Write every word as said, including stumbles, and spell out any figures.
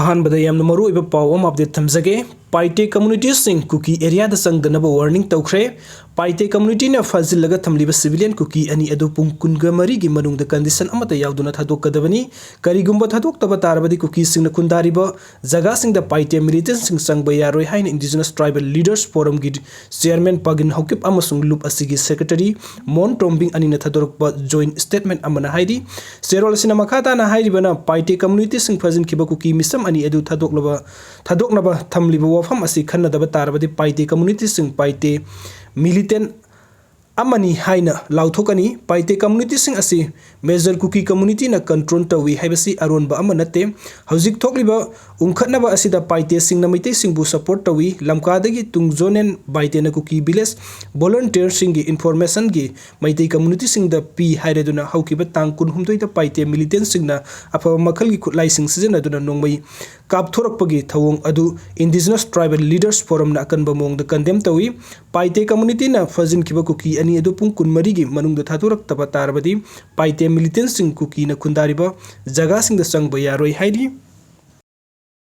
ꯑꯍꯥꯟꯕꯗ ꯌꯥꯝꯅ ꯃꯔꯨꯑꯣꯏꯕ ꯄꯥꯎ ꯑꯃ update ꯊꯝꯖꯒꯦ꯫ ꯄꯥꯏꯇꯦ communityꯁꯤꯡ ꯀꯨꯀꯤ areaꯗ ꯆꯪꯗꯅꯕ warning ꯇꯧꯈ꯭ꯔꯦ꯫ ꯄꯥꯏꯇꯦ communityꯅ ꯐꯥꯖꯤꯜꯂꯒ ꯊꯝꯂꯤꯕ civilian ꯀꯨꯀꯤ ꯑꯅꯤ ꯑꯗꯨ ꯄꯨꯡ ꯀꯨꯟꯒ ꯃꯔꯤꯒꯤ ꯃꯅꯨꯡꯗ condition ꯑꯃꯠꯇ ꯌꯥꯎꯗꯅ ꯊꯥꯗꯣꯛꯀꯗꯕꯅꯤ꯫ ꯀꯔꯤꯒꯨꯝꯕ ꯊꯥꯗꯣꯛꯇꯕ ꯇꯥꯔꯕꯗꯤ ꯀꯨꯀꯤꯁꯤꯡꯅ ꯈꯨꯟꯗꯥꯔꯤꯕ ꯖꯒꯥꯁꯤꯡꯗ ꯄꯥꯏꯇꯦ militantꯁꯤꯡ ꯆꯪꯕ ꯌꯥꯔꯣꯏ ꯍꯥꯏꯅ Indigenous Tribal Leaders Forumꯒꯤ chairman ꯄꯥꯒꯤꯟ ꯍꯧꯀꯤꯞ ꯑꯃꯁꯨꯡ ꯂꯨꯞ ꯑꯁꯤꯒꯤ secretary ꯃꯣꯟ ꯇꯣꯝꯕꯤꯡ ꯑꯅꯤꯅ ꯊꯥꯗꯣꯔꯛꯄ joint statement ꯑꯃꯅ ꯍꯥꯏꯔꯤ꯫ ꯆꯦꯔꯣꯜ ꯑꯁꯤꯅ ꯃꯈꯥ ꯇꯥꯅ ꯍꯥꯏꯔꯤꯕꯅ, ꯄꯥꯏꯇꯦ communityꯁꯤꯡ ꯐꯥꯖꯤꯟꯈꯤꯕ ꯀꯨꯀꯤ ꯃꯤꯁꯝ ꯑꯅꯤ ꯑꯗꯨ ꯊꯥꯗꯣꯛꯂꯕ, ꯊꯥꯗꯣꯛꯅꯕ ꯊꯝꯂꯤꯕ ꯋꯥꯐꯝ ꯑꯁꯤ ꯈꯟꯅꯗꯕ ꯇꯥꯔꯕꯗꯤ ꯄꯥꯏꯇꯦ communityꯁꯤꯡ ꯄꯥꯏꯇꯦ militant ꯑꯃꯅꯤ ꯍꯥꯏꯅ ꯂꯥꯎꯊꯣꯛꯀꯅꯤ꯫ ꯄꯥꯏꯇꯦ communityꯁꯤꯡ ꯑꯁꯤ major ꯀꯨꯀꯤ communityꯅ control ꯇꯧꯏ ꯍꯥꯏꯕꯁꯤ ꯑꯔꯣꯟꯕ ꯑꯃ ꯅꯠꯇꯦ꯫ ꯍꯧꯖꯤꯛ ꯊꯣꯛꯂꯤꯕ ꯎꯪꯈꯠꯅꯕ ꯑꯁꯤꯗ ꯄꯥꯏꯇꯦꯁꯤꯡꯅ ꯃꯩꯇꯩꯁꯤꯡꯕꯨ support ꯇꯧꯏ꯫ ꯂꯝꯀꯥꯗꯒꯤ ꯇꯨꯡꯖꯣꯅꯦꯟ ꯕꯥꯏꯇꯦꯅ ꯀꯨꯀꯤ village volunteerꯁꯤꯡꯒꯤ informationꯒꯤ ꯃꯩꯇꯩ communityꯁꯤꯡꯗ ꯄꯤ ꯍꯥꯏꯔꯗꯨꯅ ꯍꯧꯈꯤꯕ ꯇꯥꯡ ꯀꯨꯟꯍꯨꯝꯗꯣꯏꯗ ꯄꯥꯏꯇꯦ militantꯁꯤꯡꯅ ꯑꯐꯕ ꯃꯈꯜꯒꯤ ꯈꯨꯠꯂꯥꯏꯁꯤꯡ ꯁꯤꯖꯤꯟꯅꯗꯨꯅ ꯅꯣꯡꯃꯩ ꯀꯥꯞꯊꯣꯔꯛꯄꯒꯤ ꯊꯧꯑꯣꯡ ꯑꯗꯨ Indigenous Tribal Leaders Forumꯅ ꯑꯀꯟꯕ ꯃꯑꯣꯡꯗ condemn ꯇꯧꯏ꯫ ꯄꯥꯏꯇꯦ communityꯅ ꯐꯥꯖꯤꯟꯈꯤꯕ ꯀꯨꯀꯤ ꯑꯅꯤ ꯑꯗꯨ ꯄꯨꯡ ꯀꯨꯟꯃꯔꯤꯒꯤ ꯃꯅꯨꯡꯗ ꯊꯥꯗꯣꯔꯛꯇꯕ ꯇꯥꯔꯕꯗꯤ ꯄꯥꯏꯇꯦ militantꯁꯤꯡ ꯀꯨꯀꯤꯅ ꯈꯨꯟꯗꯥꯔꯤꯕ ꯖꯒꯥꯁꯤꯡꯗ ꯆꯪꯕ ꯌꯥꯔꯣꯏ ꯍꯥꯏꯔꯤ꯫